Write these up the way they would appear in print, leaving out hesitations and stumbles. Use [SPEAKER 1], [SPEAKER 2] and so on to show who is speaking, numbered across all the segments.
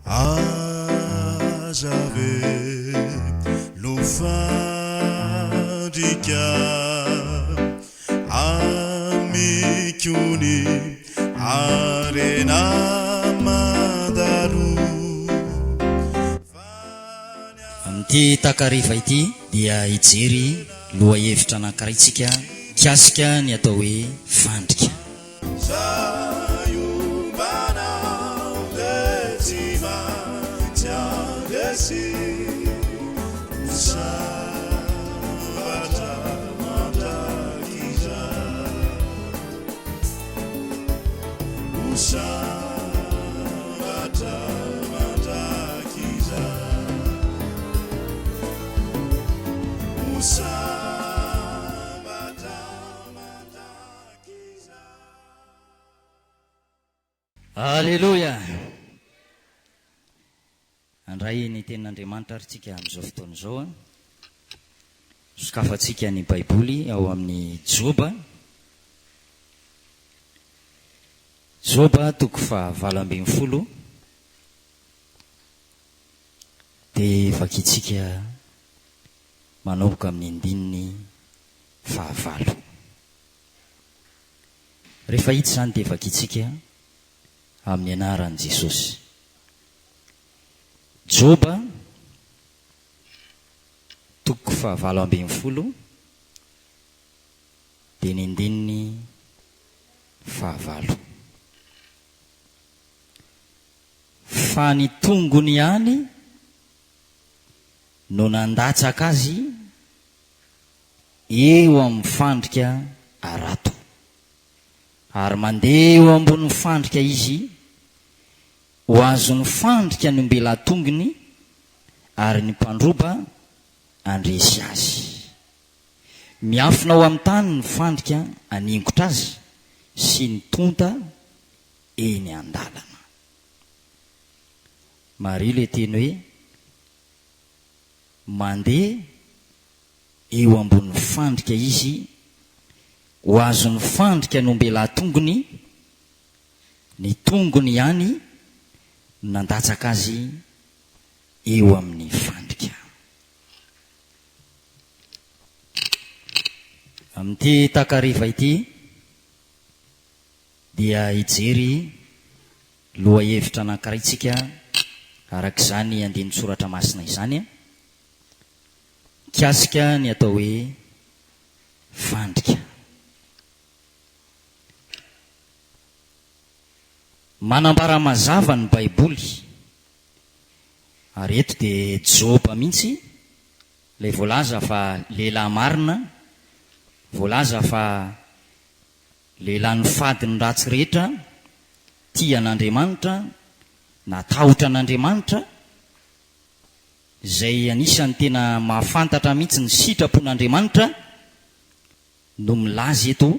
[SPEAKER 1] Aza avelo fandrika amiko ny harena mandalo.
[SPEAKER 2] Amin'ity takariva ity dia hijery lohahevitra anankiray tsika mikasika ny atao hoe fandrika.
[SPEAKER 1] Zay ombanao de tsy maintsy handresy ho sambatra mandrakizay. Ho sambatra mandrakizay. Ho sambatra mandrakizay.
[SPEAKER 2] Aleloia! Handray ny tenin'Andriamanitra ary tsika amin'izao fotoana izao. Sokafantsika ny Baiboly ao amin'ny Joba. Joba toko faha 18. Dia vakintsika manomboka amin'ny andininy fahavalo. Rehefa hita izany dia vakintsika amin'ny anaran'i Jesosy. Joba toko fahavalo ambinifolo dia ny andininy fahavalo. Fa ny tongony ihany no nandatsaka azy eo amin'ny fandrika harato, ary mandeha eo ambonin'ny fandrika izy, ho azon'ny fandrika ny ombelahatongony, ary ny mpandroba handresy azy. Miafina ao amin'ny tany ny fandrika haningotra azy sy ny tonta eny an-dalana. Mariho ilay teny hoe mandeha eo ambonin'ny fandrika izy, ho azon'ny fandrika ny ombelahy tongony, ny tongony ihany no nandatsaka azy eo amin'ny fandrika. Amin'ity takariva ity dia hijery lohahevitra anankiray tsika araka izany andinin-tsoratra masina izany. Mikasika ny atao hoe fandrika. Manambara mazava ny Baiboly, ary eto dia Joba mihitsy ilay voalaza fa lehilahy marina, voalaza fa lehilahy nifady ny ratsy rehetra, tia an'Andriamanitra, natahotra an'Andriamanitra, izay anisan'ny tena mahafantatra mihitsy ny sitrapon'Andriamanitra no milaza eto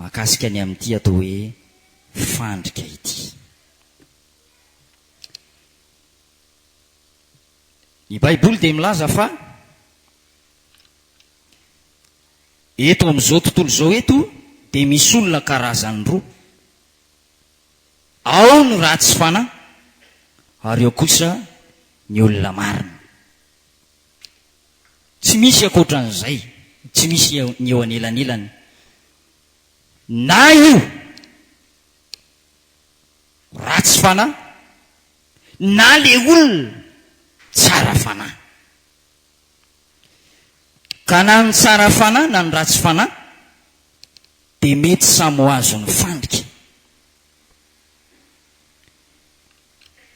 [SPEAKER 2] mahakasika ny amin'ity atao hoe fandrika ity. Ny Baiboly dia milaza fa eto amin'izao tontolo izao eto dia misy olona karazany roa. Ao ny ratsy fanahy ary ao kosa ny olona marina. Tsy misy ankoatran'izay, tsy misy ny eo anelanelany. Na io ratsy fanahy na le olona tsara fanahy. Ka na ny tsara fanahy na ny ratsy fanahy dia mety samy ho azon'ny fandrika.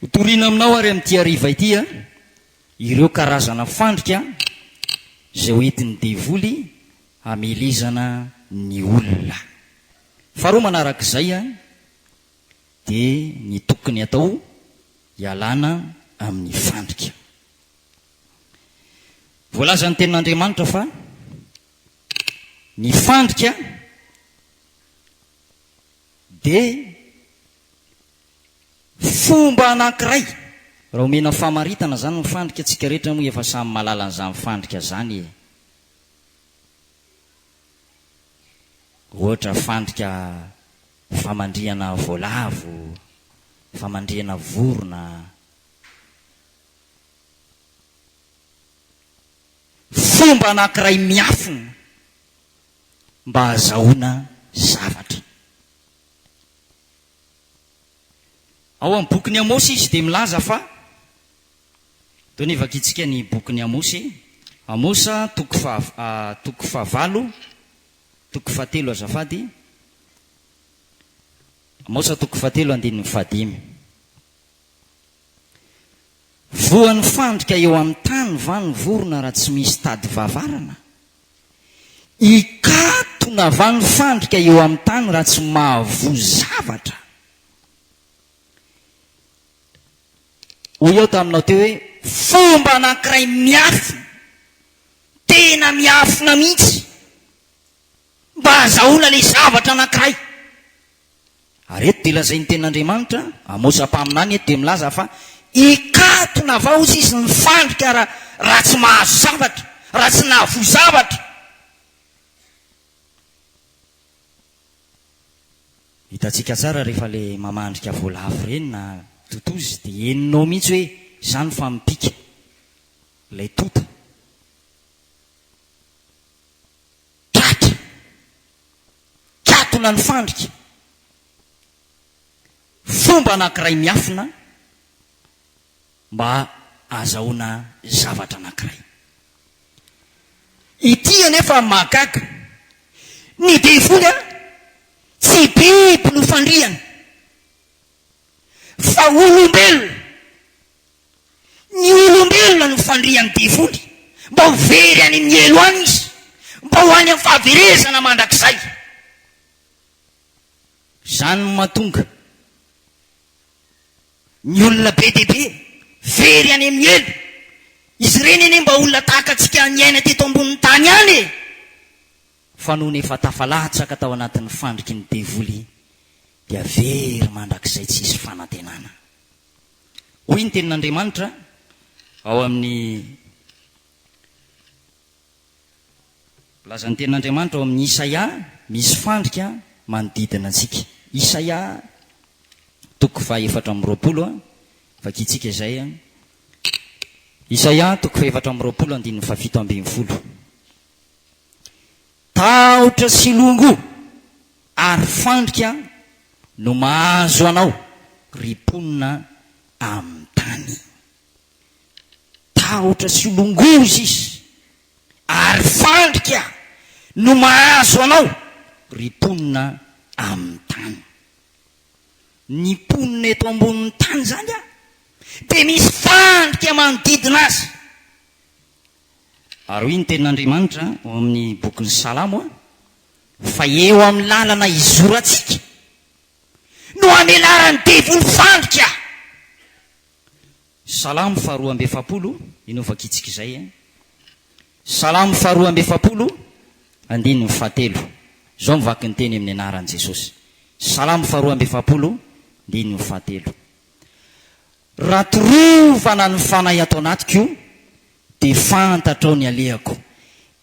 [SPEAKER 2] Hotorina aminao ary amin'ity hariva ity ireo karazana fandrika izay ho entin'ny devoly hamelezana ny olona. Faharoa manarak'izay dia ny tokony atao hialana amin'ny fandrika. Voalazan'ny tenin'Andriamanitra fa ny fandrika dia fomba anankiray, raha omena famaritana izany ny fandrika, tsika rehetra moa efa samy mahalala an'izany fandrika izany e. Ohatra fandrika famandrihana voalavo, Famandrihana vorona. Fomba anankiray miafina mba hahazahoana zavatra. Ao amin'ny bokin'i Amosy izy dia milaza fa, Tony vakintsika ny bokin'i Amosy, Amosa toko faha, toko fahavalo, toko fahatelo azafady, Amosa toko fahatelo andininy fahadimy. Voan'ny fandrika eo amin'ny tany va ny vorona raha tsy misy tady vavarana? Hikatona va ny fandrika eo amin'ny tany raha tsy mahavoa zavatra? Hoy aho taminao teo hoe fomba anankiray miafina, tena miafina mihitsy, mba hahazahoana ilay zavatra anankiray. Ary eto dia lazain'ny Tenin'Andriamanitra, Amosa mpaminany eto dia milaza fa hikatona avao hozy izy ny fandrika raha raha tsy mahazo zavatra, raha tsy nahavoa zavatra. Hitantsika tsara rehefa le mamandrika voalavo ireny na totozy dia henonao mihitsy hoe izany fa mipika ilay tota. Tratra. Katona ny fandrika. Fomba anankiray miafina mba ahazahoana zavatra anankiray. Ity anefa mahagaga, ny devoly tsy biby no fandrihany fa olombelona. Ny olombelona no fandrihan'ny devoly mba ho very any amin'ny helo any izy, mba ho any amin'ny fahaverezana mandrakizay. Izany no mahatonga ny olona be dia be very any amin'ny helo. Izy ireny anie mba olona tahaka antsika niaina teto ambonin'ny tany ihany e! Fa nony efa tafalatsaka tao anatin'ny fandriky ny devoly dia very mandrakizay tsisy fanantenana. Hoy ny Tenin'Andriamanitra ao amin'ny Voalazan'ny Tenin'Andriamanitra ao amin'ny Isaia, misy fandrika manodidina antsika. Isaia toko faha-24, vakintsika izay. Isaia toko faha-24 andininy faha-17. Tahotra sy longo ary fandrika no mahazo anao, ry mponina amin'ny tany. Tahotra sy longo izy ary fandrika no mahazo anao, ry mponina amin'ny tany. Ny mponina eto ambonin'ny tany izany dia misy fandrika manodidina azy. Ary hoy ny tenin'Andriamanitra ao amin'ny bokin'ny Salamo, Fa eo amin'ny lalana izorantsika no amelaran'ny devoly fandrika. Salamo faharoa amby 40, ino vakintsika izay? Salamo faharoa amby 40, andininy fahatelo. Izao mivaky ny teny amin'ny anaran'i Jesosy. Salamo faharoa amby 40, andininy fahatelo. Raha torovana ny fanahy ato anatiko, dia fantatrao ny alehako.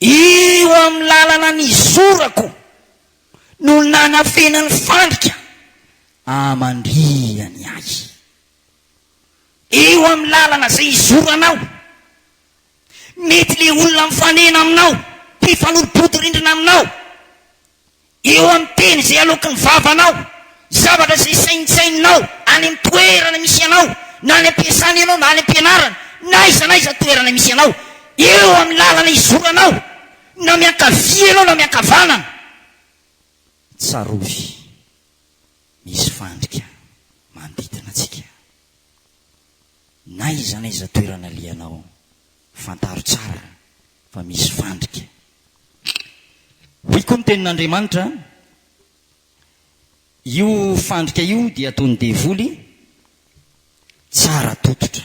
[SPEAKER 2] Eo amin'ny lalana nizorako no nanafenany fandrika hamandrihany ahy. Eo amin'ny lalana izay izoranao, mety ilay olona mifanena aminao, mpifanolo-bodirindrina aminao, Eo amin'ny teny izay aloaky ny vavanao, zavatra izay saintsaininao any amin'ny toerana misy anao, na any am-piasana ianao na any am-pianarana, na aiza na aiza toerana misy anao, eo amin'ny lalana izoranao, na miankavia ianao na miankavanana, tsarovy misy fandrika manodidina antsika. Na aiza na aiza toerana alehanao, fantaro tsara fa misy fandrika. Hoy koa ny Tenin'Andriamanitra, Io fandrika io dia ataon'ny devoly tsara tototra.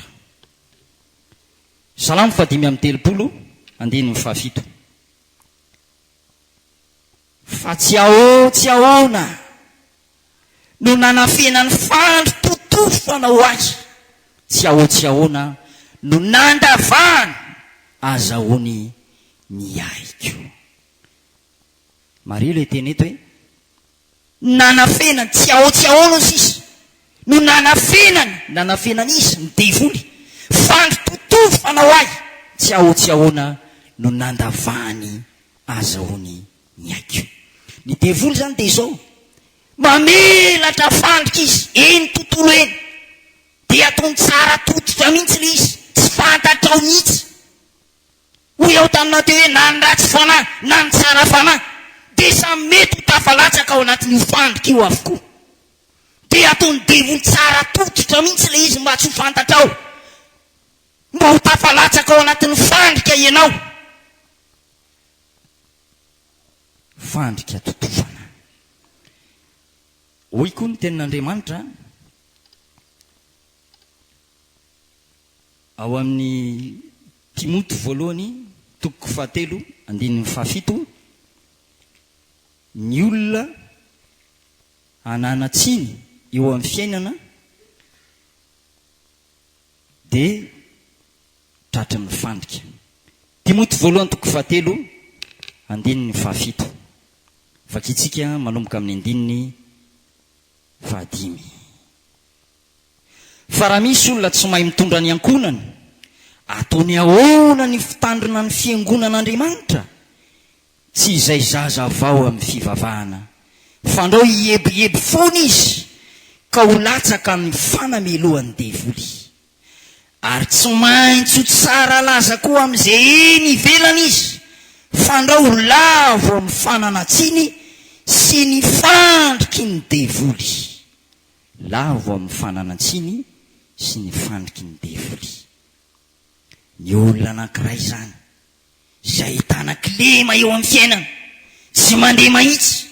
[SPEAKER 2] Salamo fahadimy amby 30, andininy fahafito. Fa tsy aho tsy ahoana no nanafenan'ny fandry totofana ho ahy, tsy aho tsy ahoana no nandavahany azahoany ny ahiko. Mariho ilay teny eto hoe nanafenany, tsy aho tsy ahoana sisa. no nanafenany, nanafenan'iza? Ny devoly, fandrototovy fanao ahy, tsy aho tsy ahoana no nandavahany azahoany ny aiko. Ny devoly izany dia izao, mamelatra fandrika izy eny tontolo eny, dia ataony tsara tototra mihitsy ilay izy, tsy fantatrao mihitsy. Hoy aho taminao teo hoe na ny ratsy fanahy na ny tsara fanahy dia samy mety ho tafalatsaka ao anatin'io fandrika io avokoa. Dia ataon'ny devoly tsara tototra mihitsy ilay izy mba tsy ho fantatrao. Mba ho tafalatsaka ao anatin'ny fandrika ianao. Fandrika totofana. Hoy koa ny tenin'Andriamanitra ao amin'ny Timoty voalohany toko fahatelo andininy fahafito, Ny olona ananan-tsiny eo amin'ny fiainana dia tratry ny fandrika. Timoty voalohany toko fahatelo andininy fahafito. Vakintsika manomboka amin'ny andininy fahadimy. Fa raha misy olona tsy mahay mitondra ny ankohonany, ataony ahoana ny fitandrina ny fiangonan'Andriamanitra? Tsy izay zaza vao amin'ny fivavahana, fandrao hieboebo foana izy ka ho latsaka amin'ny fanamelohan'ny devoly. Ary tsy maintsy ho tsara laza koa amin'izay eny ivelany izy, fandrao ho lavo amin'ny fananan-tsiny sy ny fandriky ny devoly. Lavo amin'ny fananan-tsiny sy ny fandriky ny devoly. Ny olona anankiray izany, izay ahitana kilema eo amin'ny fiainana, tsy mandeha mahitsy,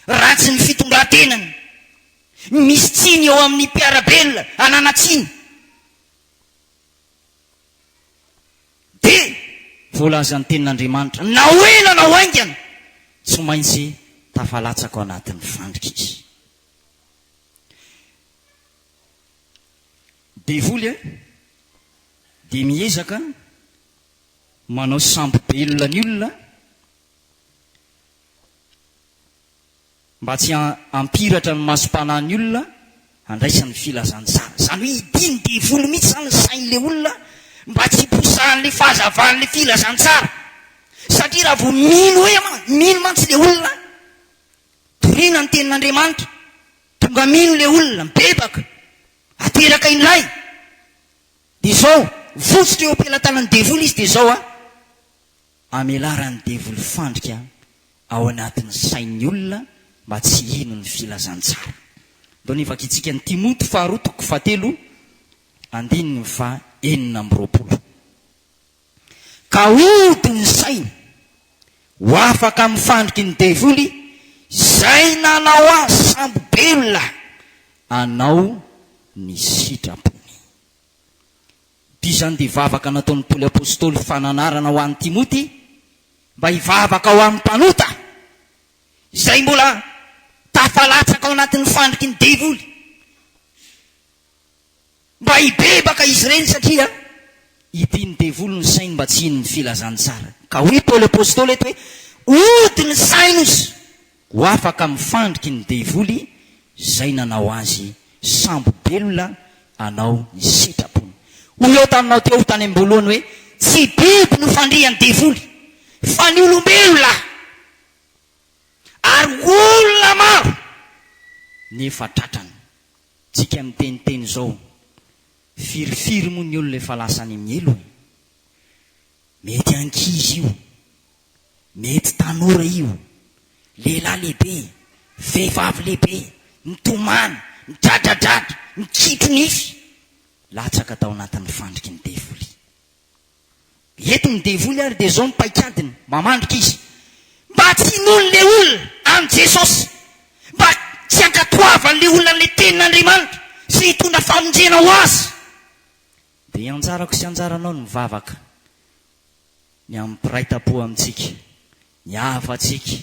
[SPEAKER 2] ratsy ny fitondran-tenany, misy tsiny eo amin'ny mpiara-belona, ananan-tsiny, dia voalazan'ny Tenin'Andriamanitra, na ho ela na ho haingana, tsy maintsy tafalatsaka ao anatin'ny fandrika izy. Devoly dia miezaka manao sambo-belona ny olona mba tsy hampiratra ny masom-panahin'ny olona handraisany ny filazantsara. Izany hoe hidian'ny devoly mihitsy izany ny sain'ilay olona mba tsy hiposahan'ilay fahazavan'ilay filazantsara. Satria raha vao mino hoe mino mantsy ilay olona, torina ny tenin'Andriamanitra, tonga mino ilay olona, mibebaka, ateraka indray, dia izao, votsotra eo am-pelatanan'ny devoly izy dia izao an, Amelaran'ny devoly fandrika ao anatin'ny sain'ny olona mba tsy hino ny filazantsara. Ndao ny vakintsika ny Timoty faharoa toko fahatelo andininy faha 26. Ka ody ny sainy ho afaka amin'ny fandriky ny devoly izay nanao azy sambo-belona hanao ny sitrapony. Ity izany dia vavaka nataon'i Paoly Apostoly fananarana ho an'i Timoty mba hivavaka ho an'ny mpanota izay mbola tafalatsaka ao anatin'ny fandriky ny devoly. Mba hibebaka izy ireny satria hidian'ny devoly ny sainy mba tsy hino ny filazantsara. Ka hoy Paoly Apostoly eto hoe, Ody ny saino izy ho afaka amin'ny fandriky ny devoly izay nanao azy sambo-belona anao ny sitrapony. Hoy aho taminao teo tany am-boalohany hoe, Tsy biby no fandrian'ny devoly, fa ny olombelona, ary olona maro nefa tratrany. Tsika miteniteny izao, firifiry moa ny olona efa lasa any amin'ny helo e? Mety ankizy io, mety tanora io, lehilahy lehibe, vehivavy lehibe, mitomany, midradradradra, mikitro nify, latsaka tao anatin'ny fandriky ny devoly. Eto ny devoly ary dia izao ny paikadiny, mamandrika izy, mba tsy hinoan'ilay olona an'i Jesosy, mba tsy hankatoavan'ilay olona an'ilay tenin'Andriamanitra sy hitondra famonjena ho azy. Dia anjarako sy anjaranao ny mivavaka ny amin'ny mpiray tampo amintsika, ny havantsika,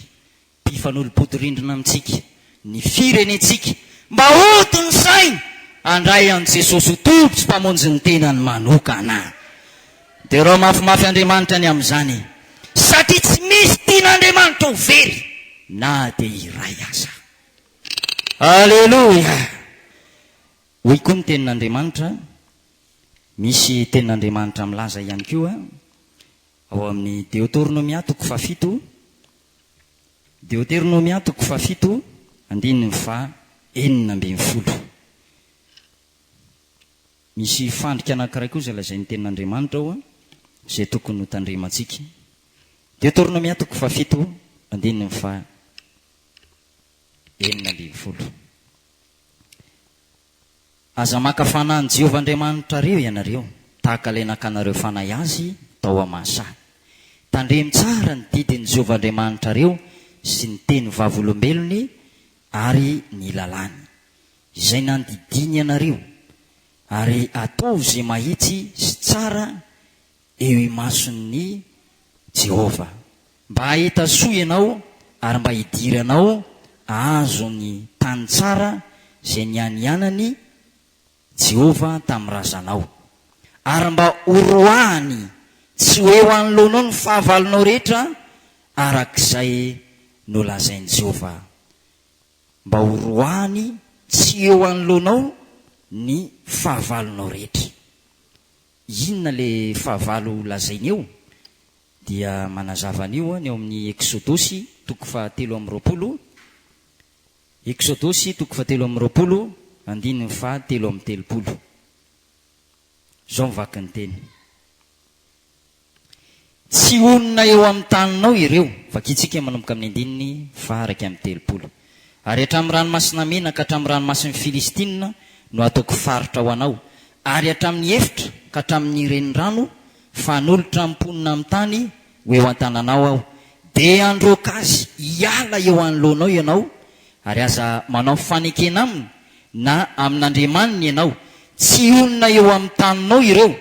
[SPEAKER 2] mpifanolo-bodirindrina amintsika, ny firenentsika, mba hody ny sainy handray an'i Jesosy ho Tompo sy Mpamonjy ny tenany manokana. Derao mafimafy Andriamanitra ny amin'izany, satria tsy misy tian'Andriamanitra ho very na dia iray aza. Aleloia! Hoy koa ny Tenin'Andriamanitra, misy Tenin'Andriamanitra milaza ihany koa ao amin'ny Deoteronomia toko fahafito, Deoteronomia toko fahafito, andininy faha 16. Misy fandrika anankiray koa izay lazain'ny Tenin'Andriamanitra ao izay tokony ho tandremantsika. Deoteronomia toko fahafito, andininy faha 16. Aza maka fanahy an'i Jehovah Andriamanitrareo ianareo, tahaka ilay nakanareo fanahy azy tao Amasa. Tandremo tsara ny didin'i Jehovah Andriamanitrareo sy ny teny vavolombelony ary ny lalàny, izay nandidiany anareo, ary ataovy izay mahitsy sy tsara eo imason'i Jehovah, mba hahita soa ianao ary mba hidiranao hahazo ny tany tsara izay nianianan'i Jehovah tamin'ny razanao, ary mba horoahany tsy ho eo anoloanao ny fahavalonao rehetra araka izay nolazain'i Jehovah, mba horoahany tsy eo anoloanao ny fahavalonao rehetra. Inona le fahavalo lazainy eo? Dia manazava an'io ny ao amin'ny Eksodosy toko faha 23, Eksodosy toko faha 23 andininy faha 33. Izao ny vakin'ny teny. Tsy honina eo amin'ny taninao ireo. Vakintsika manomboka amin'ny andininy faha 31. Ary hatramin'ny Ranomasina Mena ka hatramin'ny Ranomasin'ny Filistina no hataoko faritra ho anao, ary hatramin'ny efitra ka hatramin'ny renirano, fa hanolotra ny mponina amin'ny tany ho eo an-tananao Aho. Dia handroaka azy hiala eo anoloanao ianao, ary aza manao fanekena aminy na amin'andriamaniny ianao. Tsy honina eo amin'ny taninao ireo,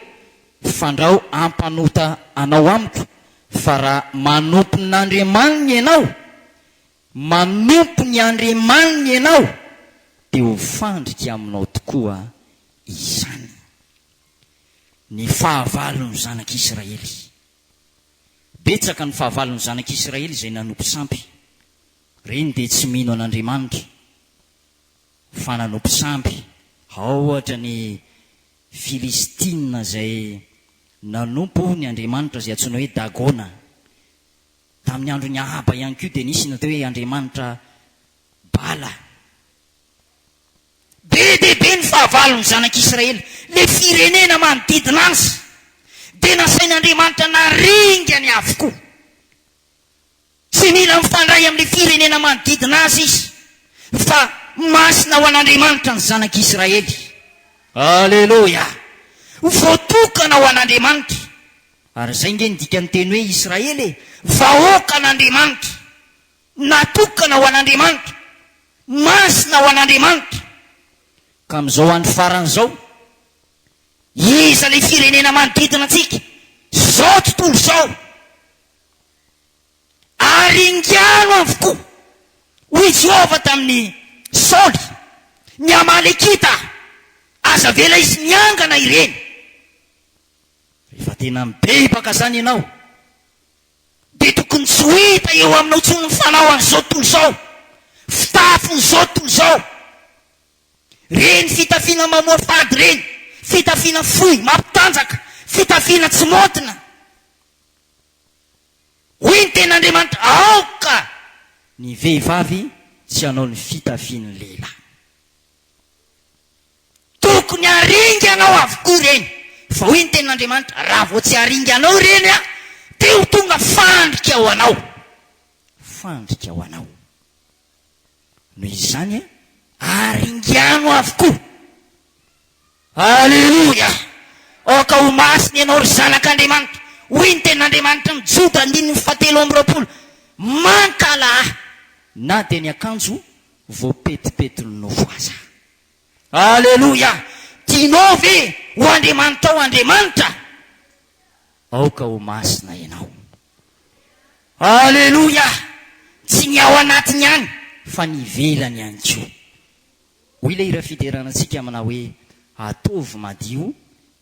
[SPEAKER 2] Fandrao hampanota anao amiko, fa raha manompo n'Andriamaniny ianao, manompo ny Andriamaniny ianao, dia ho fandrika aminao tokoa izany. Ny fahavalon'ny zanak'Israely. Betsaka ny fahavalon'ny zanak'Israely izay nanompo sampy. Ireny dia tsy mino an'Andriamanitra, fa nanompo sampy. Ao ohatra ny Filistina izay nanompo ny andriamanitra izay antsoina hoe Dagona. Tamin'ny andron'i Ahaba ihany koa dia nisy ny atao hoe andriamanitra Bala. Be dia be ny fahavalon'ny zanak'Israely, ilay firenena manodidina azy. Dia nasain'Andriamanitra naringany avokoa. Tsy mila mifandray amin'ilay firenena manodidina azy izy, fa masina ho an'Andriamanitra ny zanak'Israely. Aleloia! Voatokana ho an'Andriamanitra. Ary izay ange ny dikan'ny teny hoe Israely e! Vahoakan'Andriamanitra. Natokana ho an'Andriamanitra. Masina ho an'Andriamanitra. Ka amin'izao andro farany izao, iza ilay firenena manodidina antsika? Izao tontolo izao. Aringano avokoa, hoy Jehovah tamin'i Saoly, ny Amalekita, aza avela hisy miangana ireny. Rehefa tena mibebaka izany ianao, dia tokony tsy ho hita eo aminao intsony ny fanao an'izao tontolo izao, fitafin'izao tontolo izao. Ireny fitafiana mamoafady ireny, fitafiana fohy mampitanjaka, fitafiana tsy maontina. Hoy ny tenin'Andriamanitra, Aoka ny vehivavy tsy hanao ny fitafian'ny lehilahy. Tokony haringanao avokoa ireny. Fa hoy ny tenin'Andriamanitra, Raha vao tsy haringanao ireny, dia ho tonga fandrika ho anao. Fandrika ho anao. Noho izany, aringano avokoa. Aleloia! Aoka ho masina ianao, ry zanak'Andriamanitra. Hoy ny tenin'Andriamanitra amin'i Joda, andininy fahatelo amby 20, Mankahala ahy, na dia ny akanjo voapetipetin'ny nofo aza. Aleloia! Tianao ve ho Andriamanitrao Andriamanitra? Aoka ho masina ianao. Aleloia! Tsy ny ao anatiny ihany, fa ny ivelany ihany koa. Hoy ilay hira fiderana antsika manao hoe, Ataovy madio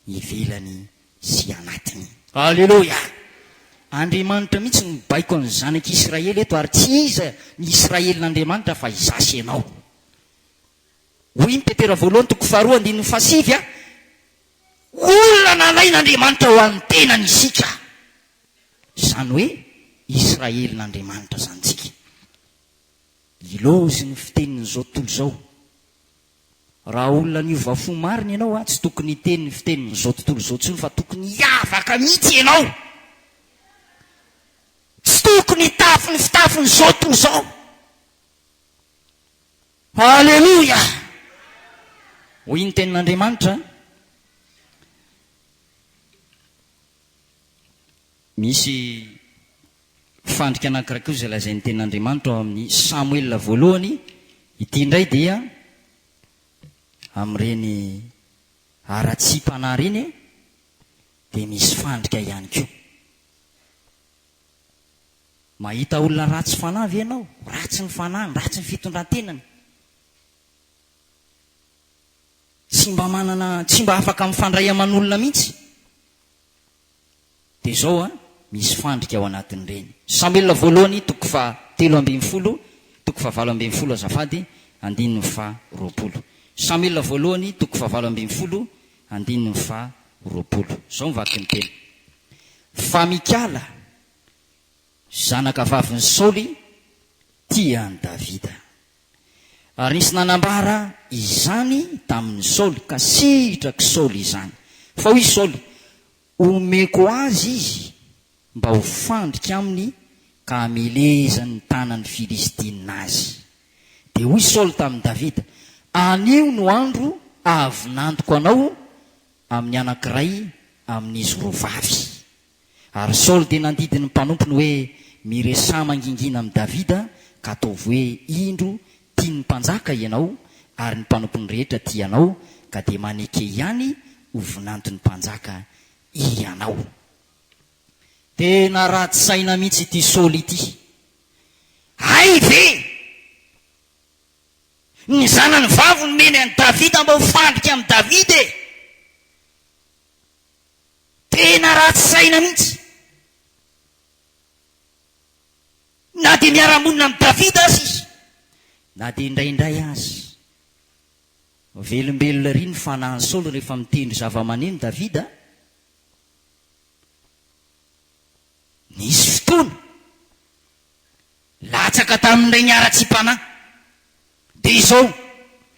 [SPEAKER 2] ivelany sy anatiny. Aleloia! Andriamanitra mihitsy no mibaiko an'ny zanak'Israely eto, ary tsy iza ny Israelin'Andriamanitra fa izaho sy ianao. Hoy ny Petera voalohany toko faharoa andininy fahasivy a, Olona nalain'Andriamanitra ho an'ny tenany isika. Izany hoe Israelin'Andriamanitra izany tsika. Ilaozy ny fitenin'izao tontolo izao. Raha olona niova fo marina ianao a, tsy tokony hiteny ny fitenin'izao tontolo izao intsony fa tokony hiavaka mihitsy ianao. Tsy tokony hitafy ny fitafin'izao tontolo izao. Aleloia! Hoy ny tenin'Andriamanitra, Misy fandrika anankiray koa izay lazain'ny tenin'Andriamanitra ao amin'ny Samoela voalohany, ity indray dia amin'ireny haratsiam-panahy ireny dia misy fandrika ihany koa. Mahita olona ratsy fanahy ve ianao? Ratsy ny fanahiny, ratsy ny fitondran-tenany. Tsy mba manana, tsy mba afaka mifandray aman'olona mihitsy. Dia izao an, misy fandrika ao anatin'ireny. Samoela voalohany toko faha 13, toko faha 18 azafady, andininy faha 20. Samoela voalohany toko faha 18, andininy faha 20. Izao ny vakin'ny teny. Fa Mikala, zanaka vavin'i Saoly, tia an'i Davida. Ary nisy nanambara izany tamin'i Saoly, ka sitrak'i Saoly izany. Fa hoy Saoly, Omeko azy izy mba ho fandrika aminy ka hamelezan'ny tanan'ny Filistinina azy. Dia hoy Saoly tamin'i Davida, Anio no andro hahavinantoko anao amin'ny anankiray amin'izy roa vavy. Ary Saoly dia nandidy ny mpanompony hoe, Miresaha mangingina amin'i Davida, ka ataovy hoe, Indro, tian'ny mpanjaka ianao, ary ny mpanompony rehetra tia anao, ka dia maneke ihany ho vinanton'ny mpanjaka ianao. Tena ratsy saina mihitsy ity Saoly ity. Hay ve! Ny zanany vavy nomeny an'i Davida mba ho fandrika amin'i Davida e! Tena ratsy saina mihitsy. Na dia miara-monina amin'i Davida aza izy, na dia indraindray aza. Velombelona ery ny fanahin'i Saoly rehefa mitendry zava-maneno Davida. Nisy fotoana, latsaka tamin'ireny haratsiam-panahy. Dia izao,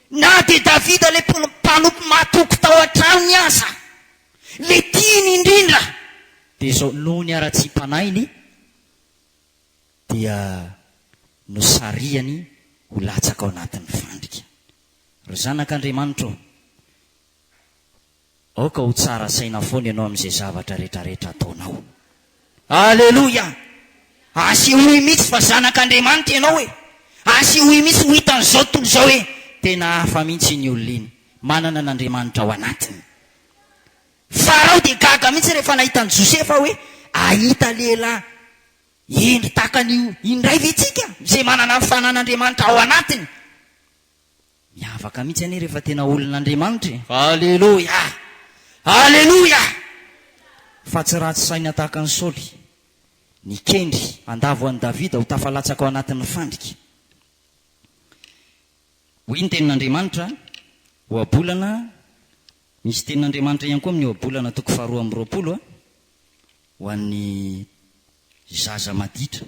[SPEAKER 2] na dia Davida ilay mpanompo mahatoky tao an-tranony aza, ilay tiany indrindra, dia izao, noho ny haratsiam-panahiny, dia nosarihany ho latsaka ao anatin'ny fandrika. Ry zanak'Andriamanitra ô, Aoka ho tsara saina foana ianao amin'izay zavatra rehetrarehetra ataonao. Aleloia! Asehoy mihitsy fa zanak'Andriamanitra ianao e! Asehoy mihitsy ho hitan'izao tontolo izao hoe tena hafa mihitsy iny olona iny, manana an'Andriamanitra ao anatiny. Farao dia gaga mihitsy rehefa nahita an'i Josefa hoe hahita lehilahy hendry tahaka an'io indray ve tsika, izay manana ny fanan'Andriamanitra ao anatiny. Miavaka mihitsy anie rehefa tena olon'Andriamanitra e! Aleloia! Aleloia! Fa tsy ratsy saina tahaka an'i Saoly, nikendry handavo an'i Davida ho tafalatsaka ao anatin'ny fandrika. Hoy ny tenin'Andriamanitra, Ohabolana, misy tenin'Andriamanitra ihany koa amin'ny Ohabolana toko faharoa amby 20, ho an'ny zaza maditra.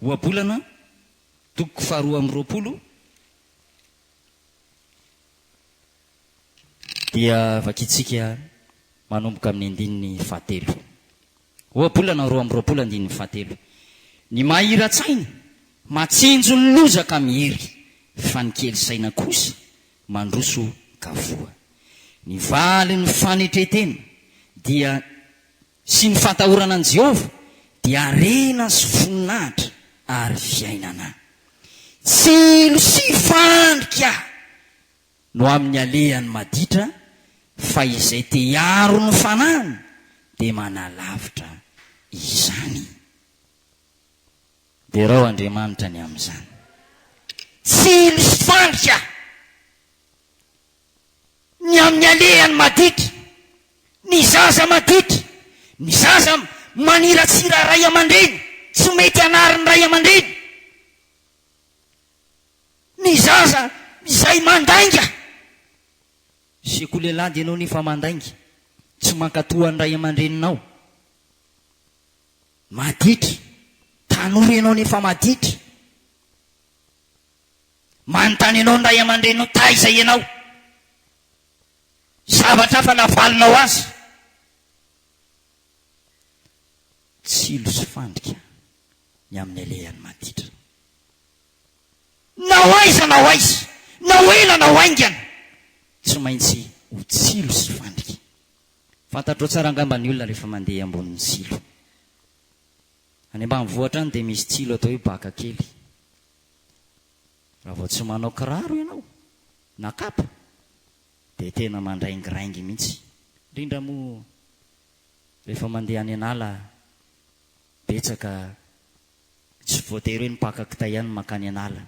[SPEAKER 2] Ohabolana Toko faharoa amby 20 dia vakintsika manomboka amin'ny andininy fahatelo. Ohabolana 22 andininy fahatelo. Ny mahira-tsaina matsinjo ny loza ka miery, fa ny kely saina kosa mandroso ka voa. Ny valin'ny fanetren-tena dia sy ny fatahorana an'i Jehovah dia harena sy voninahitra ary fiainana. Tsilo sy fandrika no amin'ny alehany maditra, fa izay te hiaro ny fanahiny dia manalavitra izany. Derao Andriamanitra ny amin'izany. Tsilo sy fandrika! Ny amin'ny alehany maditra, ny zaza maditra, ny zaza maniratsira ray aman-dreny, tsy mety anarin'ny ray aman-dreny, ny zaza Izay mandainga! Sekoly alahady ianao nefa mandainga, tsy mankatoa ny ray aman-dreninao. Maditra, tanora ianao nefa maditra. Manontany anao ny ray aman-dreninao taiza ianao? Zavatra hafa navalinao azy. Tsilo sy fandrika ny amin'ny alehan'ny maditra. Na ho aiza na ho aiza, na ho ela na ho haingana, tsy maintsy ho tsilo sy fandrika. Fantatrao tsara angamba ny olona rehefa mandeha ambonin'ny silo. Any ambanivohitra any dia misy tsilo atao hoe baka kely. Raha vao tsy manao kiraro ianao na kapa dia tena mandraingiraingy mihitsy. Indrindra moa rehefa mandeha any an'ala betsaka tsy voatery hoe ny mpaka kitay ihany no mankany an'ala.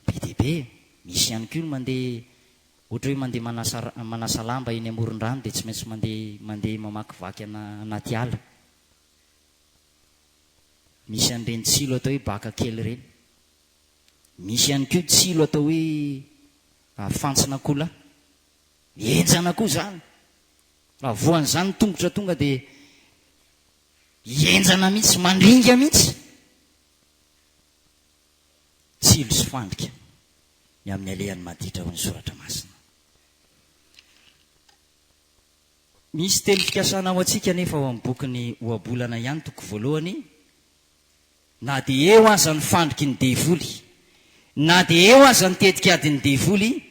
[SPEAKER 2] Be dia be. Misy ihany koa ny mandeha ohatra hoe mandeha manasa manasa lamba eny amoron-drano dia tsy maintsy mandeha mandeha mamakivaky ana anaty ala. Misy an'ireny tsilo atao hoe baka kely ireny. Misy ihany koa tsilo atao hoe fantsona akoholahy. Henjana koa izany. Raha voan'izany ny tongotra tonga dia henjana mihitsy, mandringa mihitsy. Tsilo sy fandrika ny amin'ny alehan'ny maditra hoy ny soratra masina. Misy teny fikasana ho antsika anefa ao amin'ny bokin'ny Ohabolana ihany toko voalohany, Na dia eo aza ny fandriky ny devoly, na dia eo aza ny tetik'adin'ny devoly,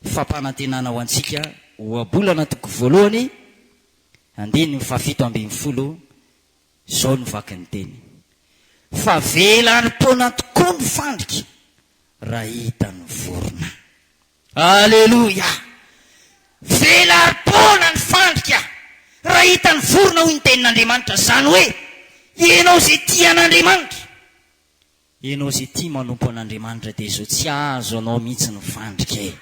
[SPEAKER 2] fampanantenana ho antsika, Ohabolana toko voalohany, andininy fahafito ambinifolo, izao no vakin'ny teny, Fa velarim-poana tokoa ny fandrika raha hitan'ny vorona. Aleloia! Velarim-poana ny fandrika raha hitan'ny vorona hoy ny tenin'Andriamanitra, izany hoe ianao izay tia an'Andriamanitra, ianao izay tia manompo an'Andriamanitra dia izao tsy azo anao mihitsy ny fandrika e!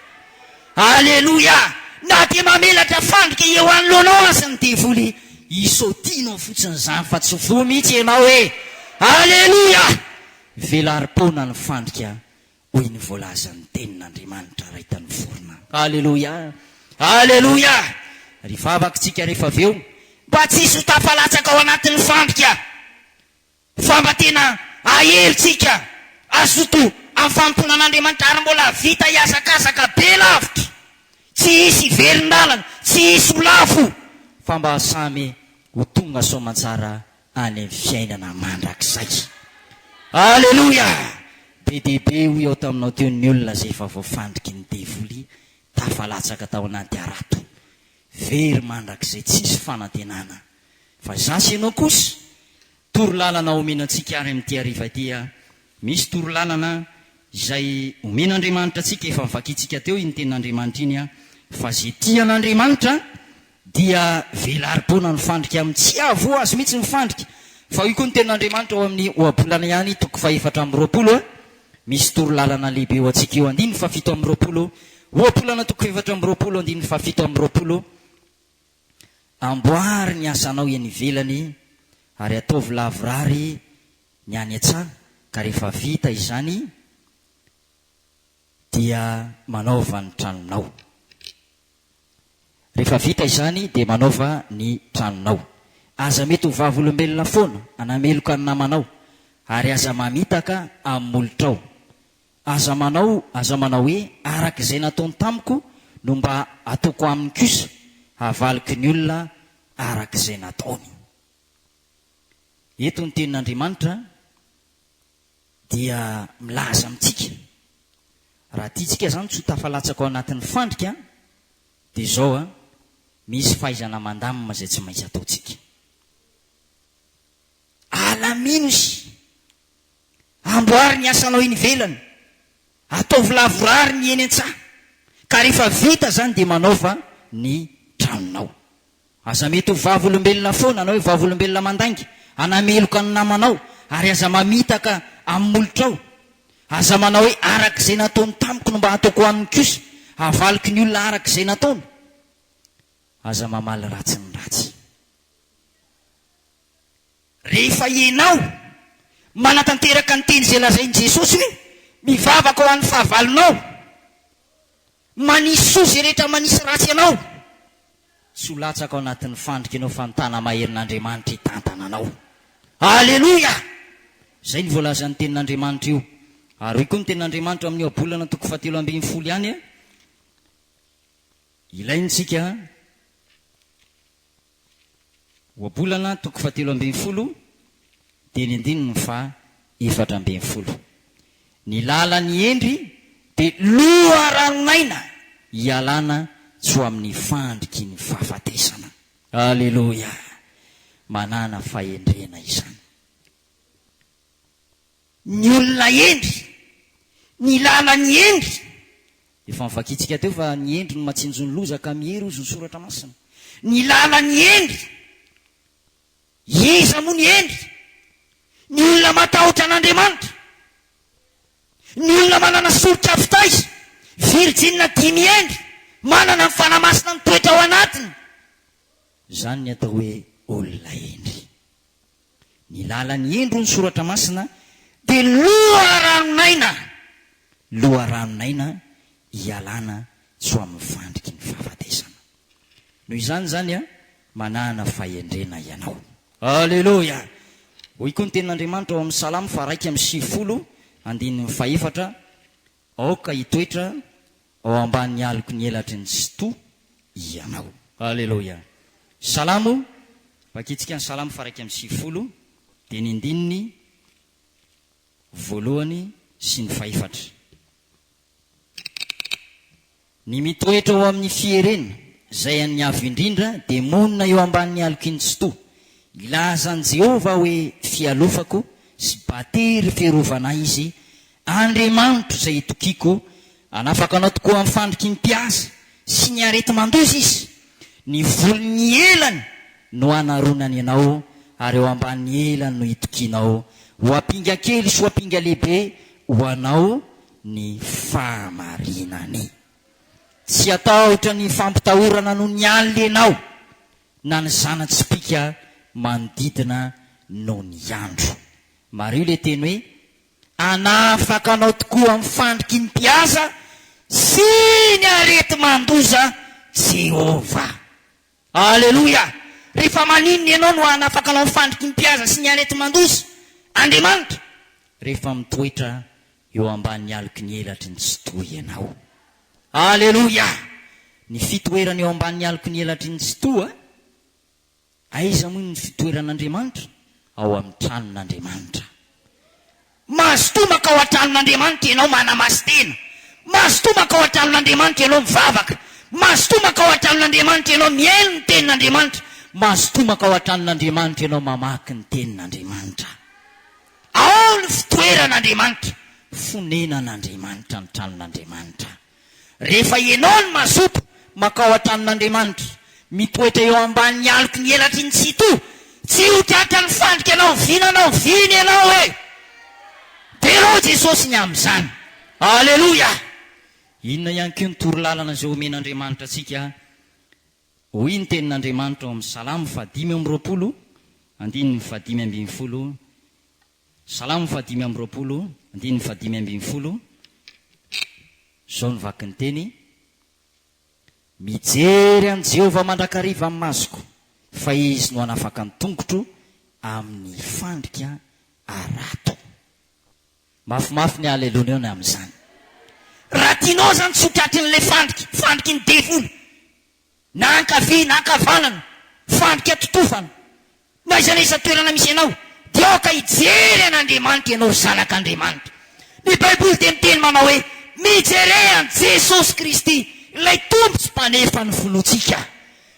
[SPEAKER 2] Aleloia! Na dia mamelatra fandrika eo anoloanao aza ny devoly, hisaotianao fotsiny izany fa tsy voa mihitsy ianao e! Aleloia! Velarim-poana ny fandrika hoy ny voalazan'ny tenin'Andriamanitra raitan'ny vorona. Aleloia! Aleloia! Ry vavakitsika rehefa avy eo, mba tsy hisy ho tafalatsaka ao anatin'ny fandrika, fa mba tena hahery tsika, hazoto amin'ny fanompoana an'Andriamanitra ary mbola hahavita hihazakazaka be lavitra, tsy hisy hiverin-dalana, tsy hisy ho lavo, fa mba samy ho tonga soamantsara any amin'ny fiainana mandrakizay. Aleloia! Be dia be hoy aho taminao teo ny olona izay efa voafandriky ny devoly tafalatsaka tao anaty harato. Very mandrakizay tsisy fanantenana. Fa izaho sy ianao kosa, toro lalana omena antsika ary amin'ity hariva ity a, misy toro lalana izay omen'Andriamanitra antsika, efa novakintsika teo iny tenin'Andriamanitra iny a, fa izay tia an'Andriamanitra dia velarim-poana ny fandrika aminy, tsy hahavoa azy mihitsy ny fandrika, fa hoy koa ny tenin'Andriamanitra ao amin'ny Ohabolana ihany, toko fahefatra amby 20, misy torolalana lehibe ho antsika eo, andininy fahafito amby 20, Ohabolana toko fahefatra amby 20, andininy fahafito amby 20, Amboary ny asanao eny ivelany ary ataovy lavorary ny any an-tsaha, ka rehefa vita izany dia manaova ny tranonao. Rehefa vita izany dia manaova ny tranonao. Aza mety ho vavolombelona foana hanameloka ny namanao, ary aza mamitaka amin'ny molotrao. Aza manao, aza manao hoe, araka izay nataony tamiko no mba ataoko aminy kosa, havaliko ny olona araka izay nataony. Eto ny tenin'Andriamanitra dia milaza amintsika, raha tiantsika izany tsy ho tafalatsaka ao anatin'ny fandrika, dia izao an, misy fahaizana mandamina izay tsy maintsy ataontsika. Alamino izy, amboary ny asanao eny ivelany, ataovy lavorary ny eny an-tsaha, ka rehefa vita izany dia manaova ny tranonao. Aza mety ho vavolombelona foana, na hoe vavolombelona mandainga, hanameloka ny namanao, ary aza mamitaka amin'ny molotrao. Aza manao hoe, Araka izay nataony tamiko no mba hataoko aminy kosa, havaliko ny olona araka izay nataony. Aza mamaly ratsy ny ratsy. Rehefa ianao manatanteraka ny teny izay lazain'i Jesosy hoe, Mivavaka ho an'ny fahavalonao. Manisy soa izay rehetra manisy ratsy anao. Tsy ho latsaka ao anatin'ny fandrika ianao fa ny tana-maherin'Andriamanitra hitantana anao. Aleloia! Izay no voalazan'ny tenin'Andriamanitra io. Ary hoy koa ny tenin'Andriamanitra ao amin'ny Ohabolana toko fahatelo ambin'ny folo ihany, Ilaintsika Ohabolana toko fahatelo ambin'ny folo dia ny andininy faha 14. Ny lalan'ny hendry dia loharanon'aina hialana tsy ho amin'ny fandriky ny fahafatesana. Aleloia! Manàna fahendrena izany. Ny olona hendry, ny lalan'ny hendry. Efa novakintsika teo fa ny hendry no matsinjo ny loza ka miery hozy ny soratra masina. Ny lalan'ny hendry. Iza moa ny hendry? Ny olona matahotra an'Andriamanitra. Ny olona manana soritra fitaiza, virjina dimy hendry, manana ny Fanahy Masina mitoetra ao anatiny. Izany ny atao hoe olona hendry. Ny lalan'ny hendry hoy ny Soratra Masina dia loharanon'aina, loharanon'aina hialana tsy ho amin'ny fandriky ny fahafatesana. Noho izany izany an, manàna fahendrena ianao. Aleloia! Hoy koa ny Tenin'Andriamanitra ao amin'ny Salamo faha-91 andininy fahefatra, Aoka hitoetra ao ambany aloky ny elatry ny Tsitoha ianao. Aleloia. Salamo, vakintsika ny Salamo faha-91, dia ny andininy voalohany sy ny fahefatra. Ny mitoetra ao amin'ny fierena, izay an'ny Avo Indrindra, dia monina eo ambanin'ny aloky ny Tsitoha. Hilaza an'i Jehovah hoe fialofako sy batery fiarovana ahy Izy, Andriamanitro izay itokiako, hanafaka anao tokoa amin'ny fandriky ny mpihaza sy ny areti-mandoza Izy. Ny volon'ny elany no hanaronany anao, ary eo ambanin'ny elany no hitokianao. Ho ampinga kely sy ho ampinga lehibe ho anao ny fahamarinany. Tsy hatahotra ny fampitahorana noho ny alina ianao, na ny zana-tsipìka manodidina noho ny andro. Mariho ilay teny hoe Hanafaka anao tokoa amin'ny fandriky ny mpihaza sy ny areti-mandoza Jehovah. Aleloia! Rehefa maninona ianao no hanafaka anao amin'ny fandriky ny mpihaza sy ny areti-mandoza? Andriamanitra, rehefa mitoetra eo ambany aloky ny elatry ny Tsitoha ianao. Aleloia! Ny fitoerana eo ambany aloky ny elatry ny Tsitoha, Aiza moa ny fitoeran'Andriamanitra? Ao amin'ny tranon'Andriamanitra. Mazotoa mankao an-tranon'Andriamanitra ianao manamasy-tena. Mazotoa mankao an-tranon'Andriamanitra ianao mivavaka. Mazotoa mankao an-tranon'Andriamanitra ianao mihaino ny tenin'Andriamanitra. Mazotoa mankao an-tranon'Andriamanitra ianao mamaky ny tenin'Andriamanitra. Ao ny fitoeran'Andriamanitra. Fonenan'Andriamanitra ny tranon'Andriamanitra. Rehefa ianao no mazoto mankao an-tranon'Andriamanitra, mitoetra eo ambanin'ny aloky ny elatry ny Tsitoha, tsy ho tratran'ny fandrika na oviana na oviana ianao e! Derao Jesosy ny amin'izany. Aleloia! Inona ihany koa ny torolalana izay omen'Andriamanitra antsika? Hoy ny tenin'Andriamanitra ao amin'ny Salamo fahadimy amby roapolo, andininy fahadimy ambin'ny folo, Salamo fahadimy amby roapolo, andininy fahadimy ambin'ny folo, Izao no vakin'ny teny, Mijery an'i Jehovah mandrakariva ny masoko, fa Izy no hanafaka ny tongotro amin'ny fandrika harato. Mafimafy ny haleloana eo ny amin'izany. Raha tianao izany tsy ho tratrin'ilay fandrika, fandriky ny devoly, Na ankavia na ankavanana, fandrika totofana, na aiza na aiza toerana misy anao, dia aoka hijery an'Andriamanitra ianao ry zanak'Andriamanitra. Ny Baiboly dia miteny manao hoe, Mijere an'i Jesosy Kristy, ilay Tompo sy Mpanefa ny finoantsika.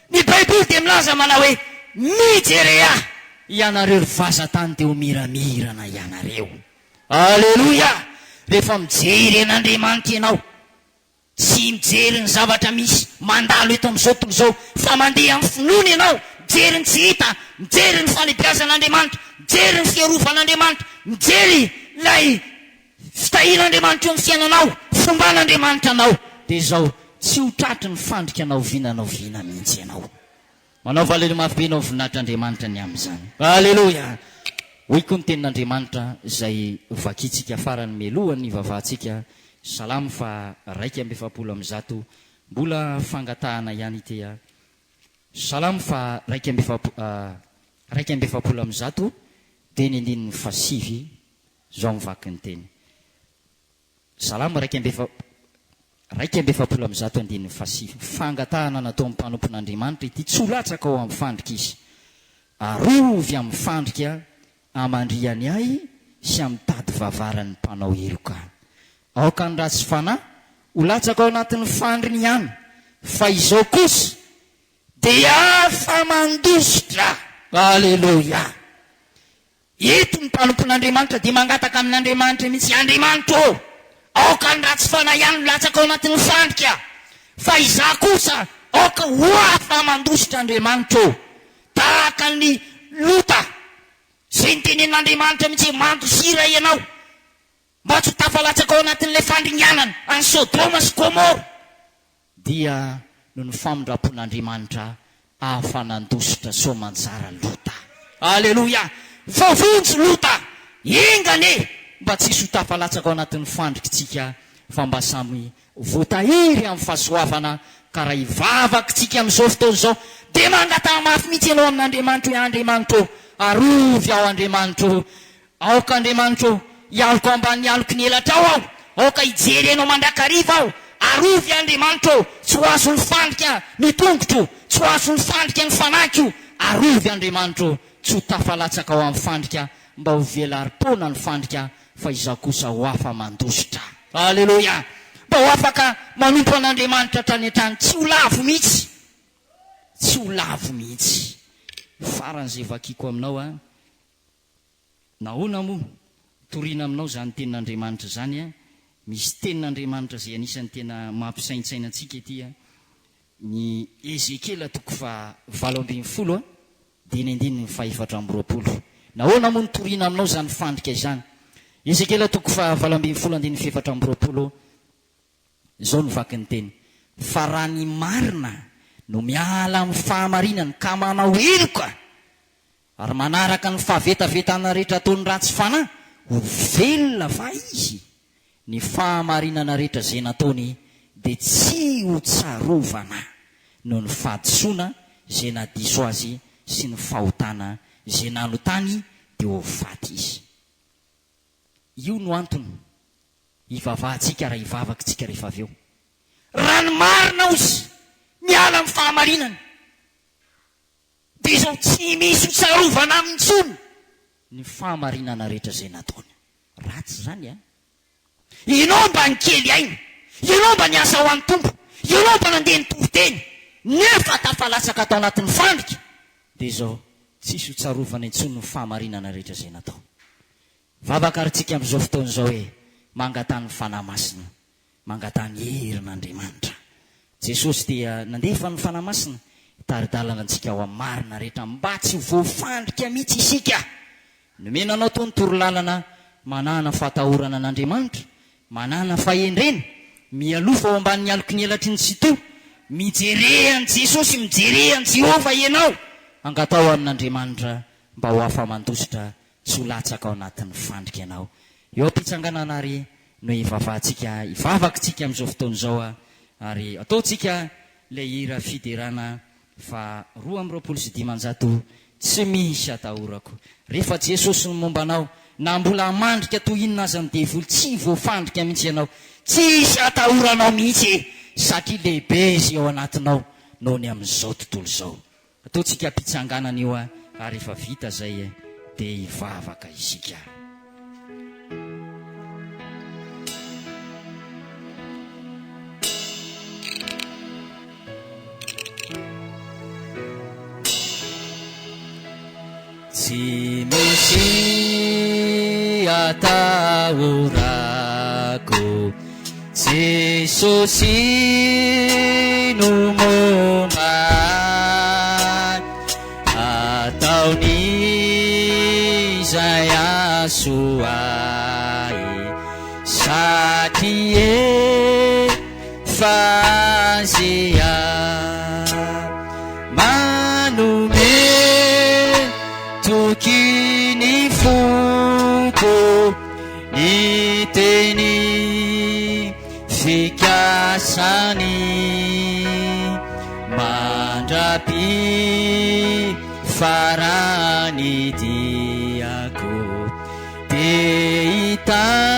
[SPEAKER 2] Ny Baiboly dia milaza manao hoe, Mijere ahy, ianareo ry vazan-tany dia ho miramirana ianareo. Aleloia! Rehefa mijery an'Andriamanitra ianao, Tsy mijery ny zavatra misy mandalo eto amin'izao tontolo izao fa mandeha amin'ny finoana ianao, mijery ny tsy hita, mijery ny falebiazan'Andriamanitra, mijery ny fiarovan'Andriamanitra, mijery ilay fitahian'Andriamanitra eo amin'ny fiainanao, fomban'Andriamanitra anao, dia izao, tsy ho tratry ny fandrika na oviana na oviana mihitsy ianao. Manaova aleloia mafy be ianao, voninahitr'Andriamanitra ny amin'izany. Aleloia! Hoy koa ny Tenin'Andriamanitra izay vakintsika farany mialohan'ny hivavahantsika, Salamo faha 141, mbola fangatahana ihany ity a. Salamo faha 141 dia ny andininy fahasivy, izao mivaky ny teny. Salamo 141 andininy fahasivy, Fangatahana nataon'ny mpanompon'Andriamanitra ity, Tsy ho latsaka ao amin'ny fandrika izy. Arovy amin'ny fandrika amandrihany ahy sy amin'ny tady vavaran'ny mpanao heloka. Aoka ny ratsy fanahy ho latsaka ao anatin'ny fandriny ihany, fa izao kosa dia afa-mandositra. Aleloia! Eto ny mpanompon'Andriamanitra dia mangataka amin'Andriamanitra mihitsy, Andriamanitra ô, aoka ny ratsy fanahy ihany no latsaka ao anatin'ny fandrika, fa izaho kosa aoka ho afa-mandositra, Andriamanitra ô, tahaka an'i Lota, izay nitenenin'Andriamanitra mihitsy hoe, Mandosira ianao, mba tsy ho tafalatsaka ao anatin'ilay fandringanana an'i Sodoma sy Gomora. Dia noho ny famindram-pon'Andriamanitra afa-nandositra soamantsara Lota. Aleloia! Voavonjy Lota! Enga anie mba tsy hisy ho tafalatsaka ao anatin'ny fandrikitsika fa mba samy voatahiry amin'ny fahasoavana ka raha hivavakitsika amin'izao fotoana izao dia mangataha mafy mihitsy ianao amin'Andriamanitra hoe Andriamanitra ô, arovy aho Andriamanitra ô, Aoka Andriamanitra ô, hialoka ao ambanin'ny aloky ny elatrao aho, aoka hijery Anao mandrakariva aho, arovy Andriamanitra ô, tsy ho azon'ny fandrika ny tongotro, tsy ho azon'ny fandrika ny fanahiko, arovy Andriamanitra ô, tsy ho tafalatsaka ao amin'ny fandrika, mba ho velarim-poana ny fandrika, fa izaho kosa ho afa-mandositra. Aleloia! Mba ho afaka manompo an'Andriamanitra hatrany hatrany, tsy ho lavo mihitsy, tsy ho lavo mihitsy. Faran'izay vakiko aminao an. Nahoana moa torina aminao izany tenin'Andriamanitra izany a? Misy tenin'Andriamanitra izay anisan'ny tena mampisaintsaina antsika ety a! Ny Ezekiela toko faha 18 a, dia ny andininy faha 24. Nahoana moa no torina aminao izany fandrika izany? Ezekiela toko faha 18 andininy faha 24, Izao no vakin'ny teny, Fa raha ny marina no miala amin'ny fahamarinany ka manao heloka, Ary manaraka ny fahavetavetana rehetra ataon'ny ratsy fanahy, ho velona va izy? Ny fahamarinana rehetra izay nataony dia tsy ho tsarovana noho ny fahadisoana izay nahadiso azy sy ny fahotana izay nanotany dia ho faty izy. Io no antony hivavahantsika raha hivavaka isika rehefa avy eo. Raha ny marina ozy miala amin'ny fahamarinana. Dia izao tsy misy ho tsarovana aminy intsony ny fahamarinana rehetra izay nataony. Ratsy izany an! Ianao mba nikely aina, ianao mba niasa ho an'ny Tompo, ianao mba nandeha nitory teny, nefa tafalatsaka tao anatin'ny fandrika, dia izao tsisy ho tsarovana intsony ny fahamarinana rehetra izay natao. Vavaka ary tsika amin'izao fotoana izao hoe, mangataha ny Fanahy Masina. Mangataha ny herin'Andriamanitra. Jesosy dia nandefa ny Fanahy Masina hitari-dalana antsika ao amin'ny marina rehetra mba tsy ho voafandrika mihitsy isika. Nomena anao toa ny torolalana manana fahatahorana an'Andriamanitra, manana fahendrena, mialofa ao ambanin'ny aloky ny elatry ny Tsitoha. Mijere an'i Jesosy, mijere an'i Jehovah ianao. Angataho amin'Andriamanitra mba ho afa-mandositra tsy ho latsaka ao anatin'ny fandrika ianao. Eo am-pitsanganana àry no hivavahantsika, hivavaka isika amin'izao fotoana izao ary ataontsika ilay hira fiderana fa 522, Tsy misy atahorako. Rehefa Jesosy no momba anao, na mbola hamandrika toy inona aza ny devoly, tsy voafandrika mihitsy ianao. Tsy hisy atahoranao mihitsy e! Satria lehibe Izy ao anatinao noho ny amin'izao tontolo izao. Ataontsika am-pitsanganana io ary rehefa vita izay dia hivavaka isika. Tsy misy atahorako Jesosy no momba ahy, ataony izay hahasoa ahy, satria efa azy aho. Manome toky ny. foko ny teny fikasany mandra-pifarany diako dia hitan'ny.